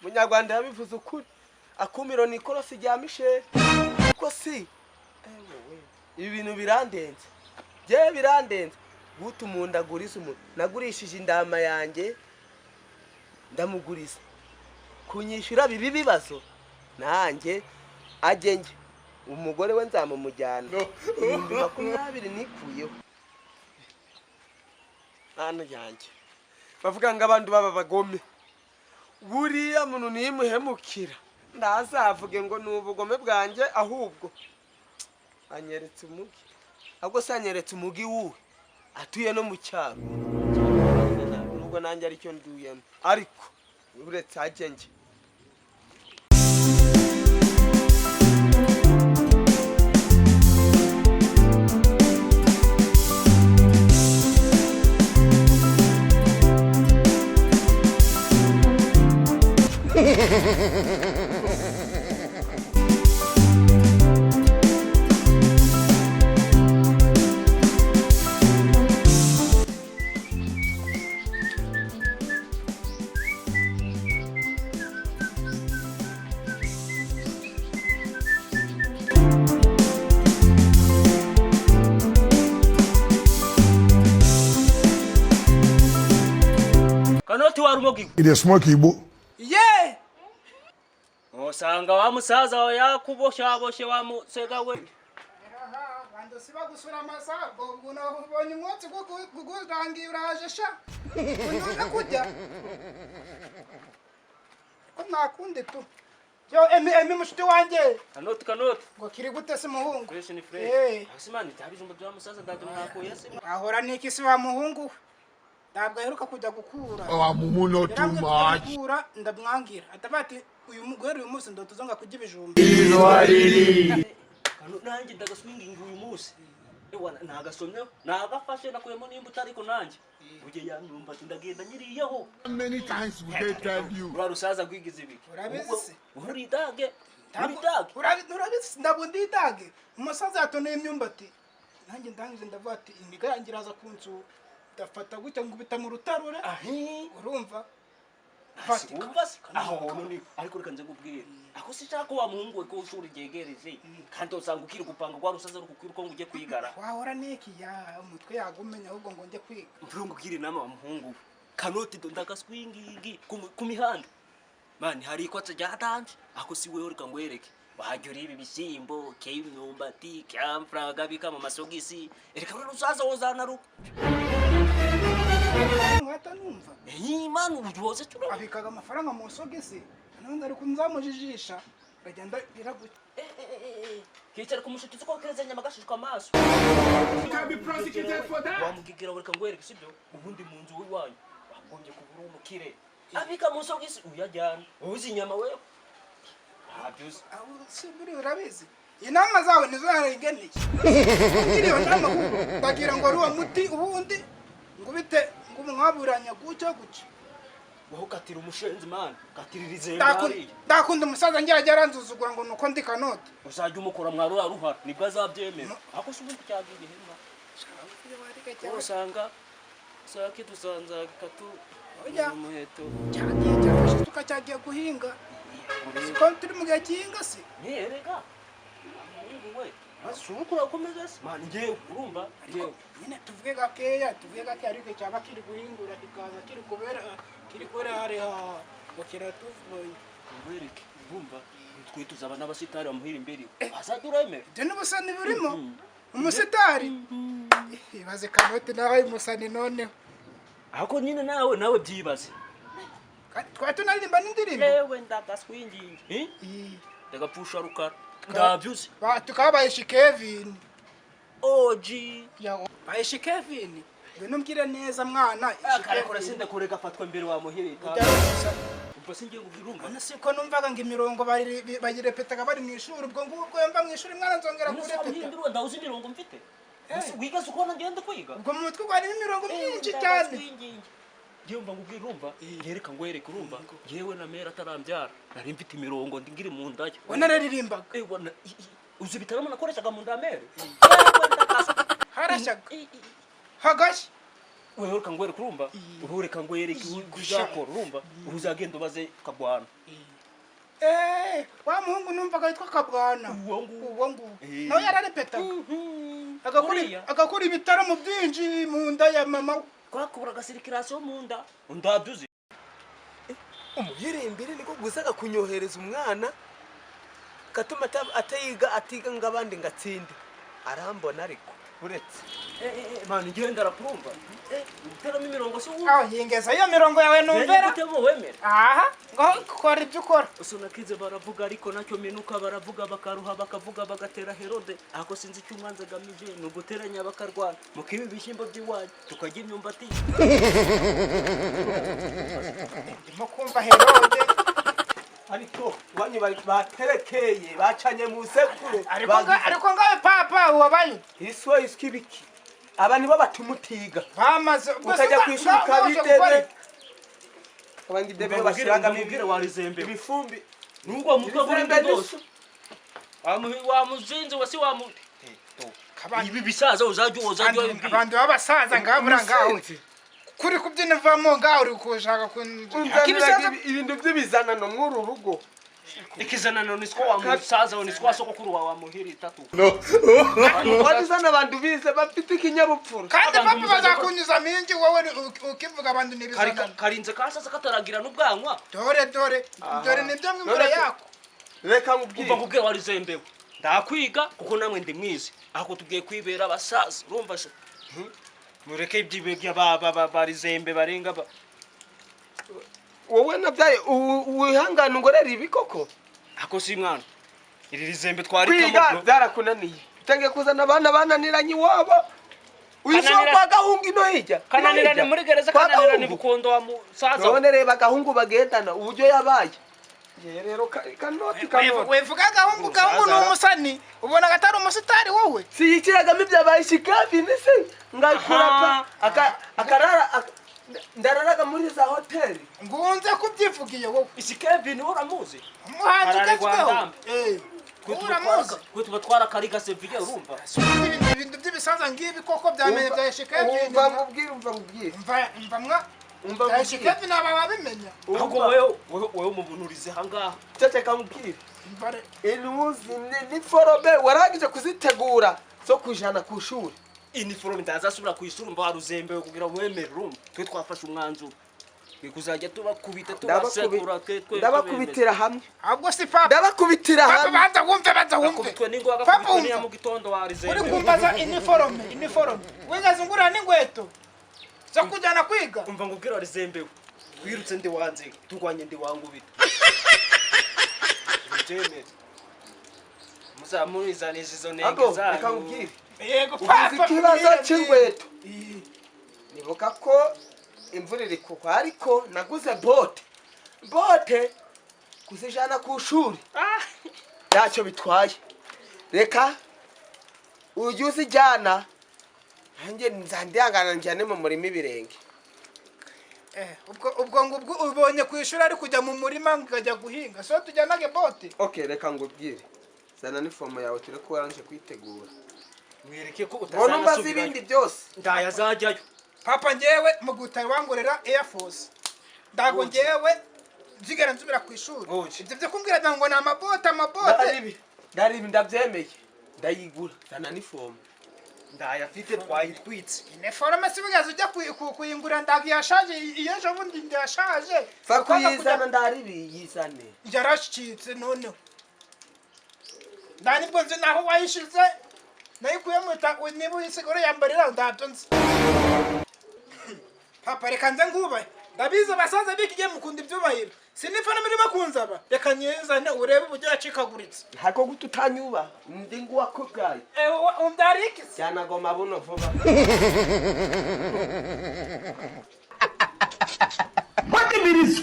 Munyarwanda yabivuze ukuri, akumiro ni ikorosi rya Misheli. Kuko si ewe, ibi bintu birandenze, bye birandenze. Guta umuntu aguriza umuntu, nagurishije indama yanjye ndamuguriza, kunyishyura bibi bibazo nanjye ajye njye umugore we nzamumujyana 20,000 nikuyeho. Mana yanjye, bavuga ngo abantu baba bagome, buriya muntu nimuhemukira ndazavuge ngo ni ubugome bwanjye, ahubwo anyeretse umugi, ahubwo se anyeretse umugi wuwe atuye no mu cyaro, nubwo nanjye aricyo nduyemo, ariko uretse ajye njye. Kanoti wa rumogi. It is smoke Igbo. Ye! Osanga wa musaza wa yakubosha wa musega we. Bantu siba gusura amasago ubonye umwotsi gurangiye uraje sha. Unyuze kujya. Ko mwakundi tu. Yo emi emi mushuti wanjye. Kanoti kanoti. Ngo kiri gute se muhungu? Fresh ni fresh. Eh. Asimani tabijumba bya musaza ndaje mwakuye se. Ahora niki se wa muhungu? Ntabwo aheruka kujya gukura. Oh, mumu not too much. Gukura ndamwangira. Atabati uyu mugore uyu munsi ndotuzonga kurya ibijumba. Kano nanjye ndagaswinginga uyu munsi. Ewa nagasomye nagafashe nakuyemo n'imbuto ariko nanjye. Uje yanyumva ndagenda nyiriyeho. How many times will they tell you? Ura rusaza rwigize ibi. Urabizi se? Uri dage. Uri dage. Urabizi ndabwo ndidage. Umusaza yatoneye imyumbati. Nanjye ndangije ndavuga ati imiga yanjye iraza kunsura. Ndafata gutya ngubita mu rutarure. Ahi. Urumva? Umva se aho none ariko reka nze nkubwire. Ako si shaka wa muhungu we ko ushuri ryegereje kandi usanga ukiri gupanga kwa rusaza rukukwiruka ngo ujye kwigara. Wahora niki ya umutwe yagumenya ahubwo ngo njye kwiga. Mvurungu gira inama wa muhungu. Kanoti do ndagaswingingi ku mihanda. Mani hari ikwatsa ryatanje ako si wewe reka ngwereke. Wajya ibi bishyimbo, ke imyumbati, ke amafaranga bika mu masogisi. Reka rero rusaza wozana ruko. Mwata numva. Eh mani ubujoze turo. Abikaga amafaranga mu sogisi. None ari kunzamujijisha. Bagenda biraguta. Kicara ku mushuti uko kereza nyama gashishwa amaso. Can be prosecuted for that. Wamugigira reka ngwereke sibyo? Ubundi mu nzu iwanyu wagombye kubura umukire. Abika mu sogisi uyajyana. Uzi inyama wewe. Ntabyo uzi. Aho si buri urabizi. Inama zawe nizo yarengeneye. Ngiriyo nama kuko bagira ngo ari uwo muti ubundi ngubite ngumwaburanya gucyo gucyo. Wowe ukatira umushenzi mani, ukatiririza hariya. Ndakunda umusaza ngira ajya aranzuzugura ngo nuko ndi kanoti. Uzajya umukora mwarura ruhara nibwo azabyemera. Ako si ubundi cyagiye ihema. Usanga saki dusanza katu Oya. umuheto. Cyagiye cyafashe tukacyagiye guhinga. Siko turi mu gihe cy'ihinga se. Nierega. Mungu we. Asuku urakomeza se. Mani ngewe urumva ngewe. Nyine tuvuge gakeya, tuvuge gakeya ariko cyaba kiri guhingura kikaza kiri kubera kiri kubera hariya ngo kiratuvunye. Ngwereke urumva twe tuzaba n'abasitari bamuhira imbere. Azajya uremera. Ibyo n'ubusani burimo. Umusitari. Ibaze kanoti nawe umusani noneho. Ako nyine nawe nawe byibaze. Twari tunaririmba n'indirimbo. Yewe ndagaswingingi. Eh? Ndagapfusha rukara. Ndabyuze. Tukabaye Kevin. OG. Bayishi Kevin. Ngwino umbwire neza mwana. Akarekora sinde kureka afatwa mbere wa muhirika. Umva, singiye kubwira, urumva? None siko numvaga ngo imirongo bayirepetaga bari mu ishuri? Ubwo ngubwo mva mu ishuri, mwana, nzongera None se kurepeta. wamuhindura, ndawuzi imirongo mfite. Gusa wigaze ukubona ngenda kwiga. Ubwo mu mutwe harimo imirongo myinshi cyane. Ngewe mba ngubwira, urumva? Ngereka ngwereke, urumva? Ngewe na mera atarambyara nari mfite imirongo ndi ngiri mu nda ye. Wanararirimbaga? Eh, uzi ibitaramo nakoreshaga mu nda ya mere? Harashyaga hagashya. Wewe reka ngwereke, urumva? Ubu reka ngwereke uzakora, urumva? Ubu uzagenda ubaze Kabwana. Eh, wa muhungu numvaga witwa Kabwana? Uwo nguwo. Uwo nguwo. Eh. Nawe yararepetaga, agakora Uriya. agakora ibitaramo byinshi mu nda ya mama we. Twakuburaga circulation mu nda ndaduzi. Umuhirimbiri niko guzaga kunyohereza umwana gatuma atayiga, atiga ngo abandi ngo atsinde, arambona ariko uretse. Mani, ngenda arakurumva, eh, uteramo imirongo si uwo. Aho yingeza iyo mirongo yawe numvera. Gutemo wemera. Aha ngaho kora ibyo ukora. Usunakize baravuga ariko nacyo minuka, baravuga bakaruha, bakavuga bagatera Herode, ako sinzi icyo umwanzi agamije, ni uguteranya bakarwana, mukiba ibishyimbo by'iwanyu tukarya imyumbati. Ndimo kumva Herode. Ariko iwanyu baterekeye bacanye mu sekuru. Ariko ariko ngawe papa wabaye. Iswa iswa ibiki? Aba nibo batuma utiga. Bamaze ubwo se Ukajya ku ishuri waje gukora ukabidebe iki? Abandi idebe Mbabwire- bashyiragamo mbabwire warizembe. Ibifumbi. Nubwo mutwe guri Ibizembe ndose wamuzinzi wasi wamu ibi bisaza uzajya Abantu b'abasaza ngaho muri ngaho Umusinzi. kuri kubyina uvamo ngaho uri kushaka Unzaniraga ibintu by'ibizanano mw'uru rugo. Ikizanano nisiko wa musaza, nisiko wa sokokuru wa wamuhiri itatu. Wabizana abantu bize bafite ikinyabupfura. Kandi Abantu papa muzaza bazakunyuza mingi wowe ukivuga abantu n'ibizanano. Karinze kasasa kataragira n'ubwanwa. Dore dore dore, nibyo mw'imbere None se- yako. Reka Umva nkubwire. nkubwire, warizembewe, ndakwiga kuko namwe ndi mwizi, aho tugiye kwibera abasaza, urumva se? Mureke ibyibega barizembe barenga ba Wowe nabyaye wihangane ungorere ibi koko. Ako si mwana, iri rizembe Kwiga twarikamo. byarakunaniye, utangiye kuzana abana bananiranye iwabo uyishyura kwa Gahungu ino hirya. Kananirane muri gereza. Kwa Kananirane Gahungu. bukondo wa musaza. None reba Gahungu bagendana uburyo yabaye. Ngewe rero kanoti kanoti. Wevuga Gahungu, Gahungu ni umusani, ubona atari umusitari wowe. Siyikiragamo ibyabaye shikavini se ngakurapa akarara ndararaga muri za hoteli. Ngunze kubyivugiye wowe. Isi Kevin uramuzi? Umuhanzi Harare ugezweho. Rwandambe. Eh, Twe wowe tuba uramuzi. twe tuba twarakarigase viye, urumva? Ibintu by'ibisaza ngibi koko byamenye bya Shikevin. Umva mubwire, umva mubwire. Mva mva mwa Umva bya mubwire. Shikevin aba babimenya. Ahubwo wewe mubunurize ahangaha. Ceceka mubwire. Mva Inuzi ni forome warangije kuzitegura zo kujana ku ishuri? Iniforume ndazasubira ku ishuri, mba waruzembewe kugira wemere, urumva? Twe twafashe umwanzuro twe kuzajya tubakubita, tubasekura, twe Ndabakubitira hamwe. Ahubwo si papa. Ndabakubitira Papa, hamwe. banza wumve, banza wumve. Akubitwe n'ingwa. Papa, Agakubitwe n'iya wumva. mu gitondo Uri warizembewe. kumbaza iniforome, iniforome wigeze ungurira n'inkweto zo kujyana kwiga? Umva ngubwira, warizembewe, wirutse ndi wanze turwanye ndi wangubita, ubyemere, muzamurizaniza izo nenge Abo reka zanyu. nkubwire. Yego. Ugize Papa, ikibazo mbwira, cy'inkweto. mbwira. Nibuka ko imvura iri kugwa, ariko naguze bote, bote kuzijana ku ishuri ntacyo bitwaye. Reka ujye uzijyana, nanjye nzandihangana njyane mu murima ibirenge. Eh, ubwo ngubwo ubonye ku ishuri ari kujya mu murima ngajya guhinga, so tujyanage bote. Okay, reka ngubwire, zana n'ifomo yawe ture ko warangije kuyitegura. Mwereke ko Mbona umbaza utazanasubirayo. ibindi byose. Ndayazajyayo. Papa, ngewe mu gutaha wangorera Air Force, ndago ngewe nzigera nsubira ku ishuri. Oje. Ibyo byo kumbwira ngo ni amabote, amabote. Ndaribi ndaribi, ndabyemeye, ndayigura, zana n'ifomo. Ndayafite, twayitwitse. Iniforome si wigeze ujya kuyingurira, ndago yashaje, iyo ejo bundi ndashaje. Fa kuyizana, ndaribi yizane. Yaracitse noneho, nta nibwo nzi naho wayishize, nayikuye mu niba uyisiga urayambarira, ndabyo nzi. Papa, reka nze ngubahe, ndabizi abasaza b'iki gihe mukunda ibyubahiro, siniforome irimo kunzaba, reka nyizane urebe uburyo yacikaguritse. Ntako guta utanyubaha ndi nguwakubwaye. Umbyara iki se? Cyanagoma buno vuba. What Wetin be this?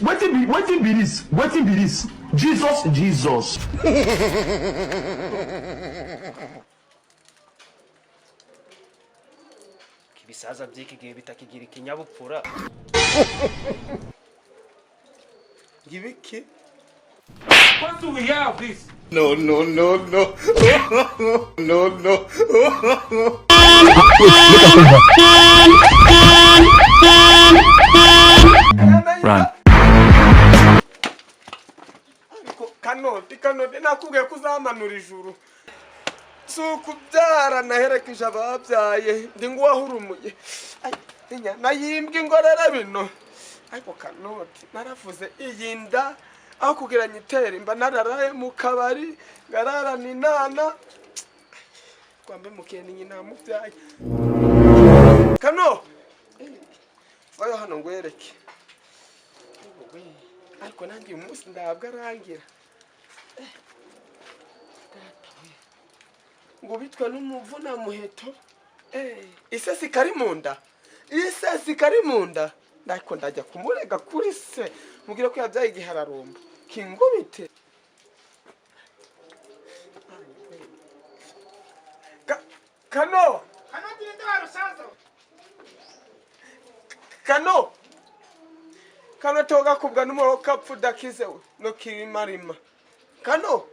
Wetin be this? Wetin be this? Jesus, Jesus. Ibisaza by'iki gihe bitakigira ikinyabupfura. Ngibiki? No, no, no, no. No, no. Run. Ariko Kanoti, Kanoti, nakubwiye ko uzamanura ijuru. Si ukubyara naherekeje ababyaye, ndi nguwahurumuye. Ay, inyana yimbwa ingorera bino. Ariko Kanoti, naravuze iyi nda aho kugira nyitere mba nararaye mu kabari ngararana inana twambe mukene nyina mubyaye. Kano, vayo hano ngwereke. Ariko nanjye uyu munsi ndabwo arangira ngo bitwa n'umuvuna muheto. Isesi kari mu nda, isesi kari mu nda. Ndako ndajya kumurega kuri se, mubwire ko yabyaye igihararumbo kingubite. Kano, Kanoti, ninde warusaza? Kano, Kano, toga kubwa n'umuro kapfu dakize we no kirimarima. Kano,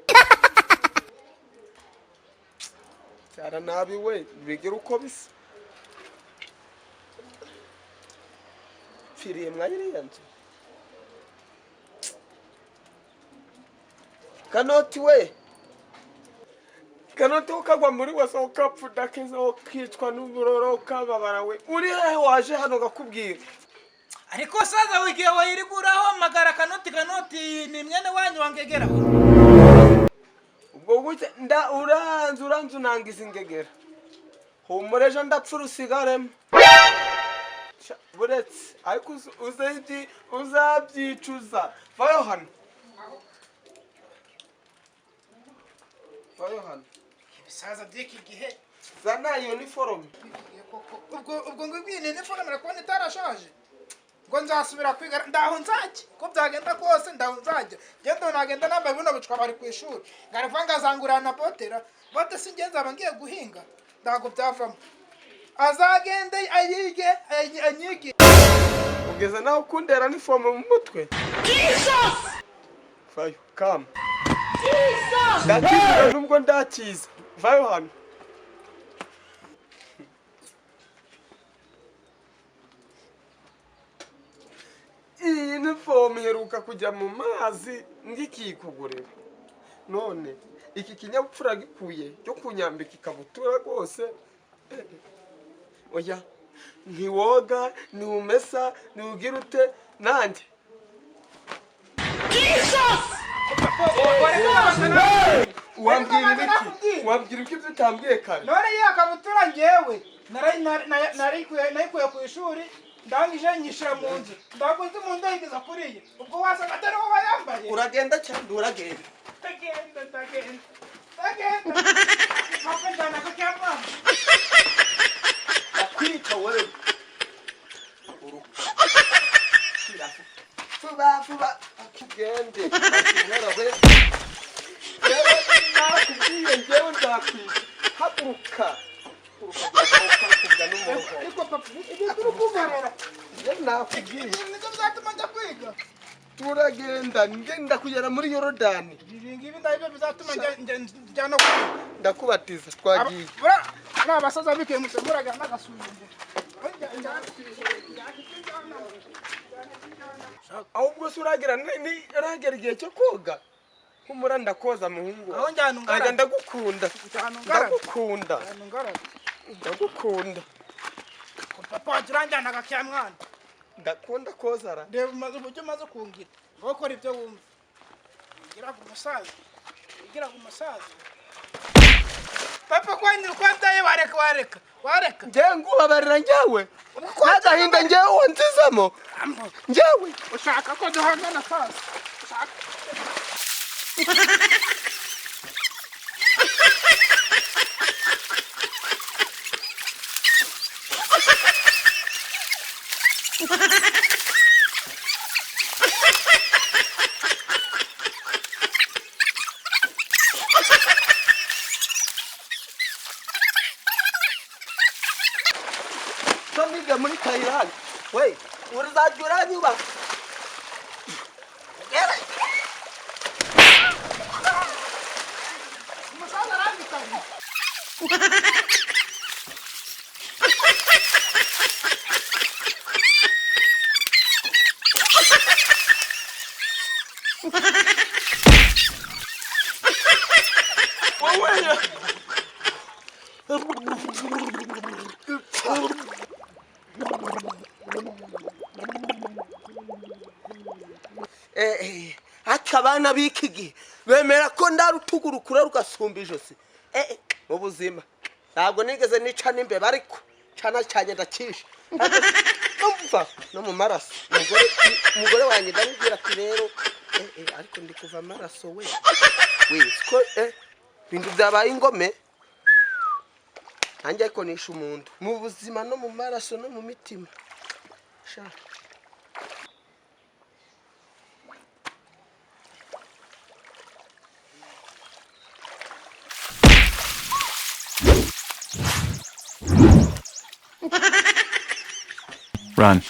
cyara nabi we, bigira uko bisa. Pfiriye mwa iriya nzu. Kanoti we, Kanoti, ukagwa muri wese ukapfa udakize, ukicwa n'uburoro, ukababara we. Uri hehe? Waje hano gakubwira. Ariko saza, wigiye wayiriguraho amagara. Kanoti, Kanoti ni mwene wanyu wangegera. Ubwo gutya nda uranze, uranze unangiza ingegera. Humura, ejo ndapfa urusigaremo. Sha, buretse ariko uzabyicuza. Vayo hano, vayo hano. Ibisaza by'iki gihe. Zana iyo niforume. Ubwo ngo iyi niforume kubona itarashaje, ngo nzasubira kwiga. Ndaho nzajya, ko byagenda kose ndaho nzajya. Ngenda nagenda nambaye buno bucwa bari ku ishuri, ngaravuga ngo azangurana na botera bote. Si ngenzi aba ngiye guhinga, ntabwo byavamo. Azagende ayige, anyige. Ugeze nawe ukundera niforume mu mutwe. Vayo kama ndakivuga nubwo ndakiza. Vayo hano. Iyi nifomu iheruka kujya mu mazi ngikikugurira, none iki kinyabupfura gikuye cyo kunyambika ikabutura rwose. Oya, ntiwoga, ntiwumesa, ntiwugira ute nanjye. Wambwira ibiki? Wambwira ibiki ibyo utambwiye kare? None iyi kabutura ngewe nayikuye ku ishuri, ndangije nyishyira mu nzu, ntabwo nzi mu ndayigeza kuriya. Ubwo wasanga atari wowe wayambaye. Uragenda cyane, uragenda. Ndagenda, ndagenda, ndagenda. Papa, njyana ku cyapa. Kwica wowe, vuba vuba tugende. Nakubwiye njyewe nzakwica. Haguruka. Ariko papa, ibyo turi kugarura. Njye nakubwiye. Ibi nibyo bizatuma njya kwiga. Turagenda, ngenda kugera muri Yorodani. Ibi ngibi ndabyo bizatuma njya no kwiga. Ndakubatiza, twagiye. Buriya abasaza bikiye musemuraga n'agasuzuguro. Ahubwo se uragera uragera igihe cyo koga? Humura, ndakoza muhungu. Aho njyana ungarabe. Ajya, ndagukunda. Njyana ungarabe. Ndagukunda. Njyana ungarabe. Ndagukunda. Papa wacu, uranjyanaga kya mwana. Ndakunda kozara. Reba umaze uburyo umaze kungira ngo ukora ibyo wumva. Ugiraga umusaza, ugiraga umusaza. Papa, kwa wabyaye, wareka, wareka, wareka. Njyewe ngubabarira? Njyewe n'agahinda njyewe wanzizamo njyewe. Ushaka ko duhangana sasa? Ushaka niga muri Tayilandi we, uzajya uranyubaka. Umusaza arambikanye. Ati abana b'iki gihe bemera ko ndarutugu rukura rugasumba ijosi. Mu buzima ntabwo nigeze nica n'imbeba, ariko cana cyane ndakishe. Umva, no mu maraso, umugore wanjye ndamubwira ati rero ariko ndi kuva amaraso we we, siko ibintu byabaye ingome nanjye, ariko nishe umuntu mu buzima no mu maraso no mu mitima sha. Run.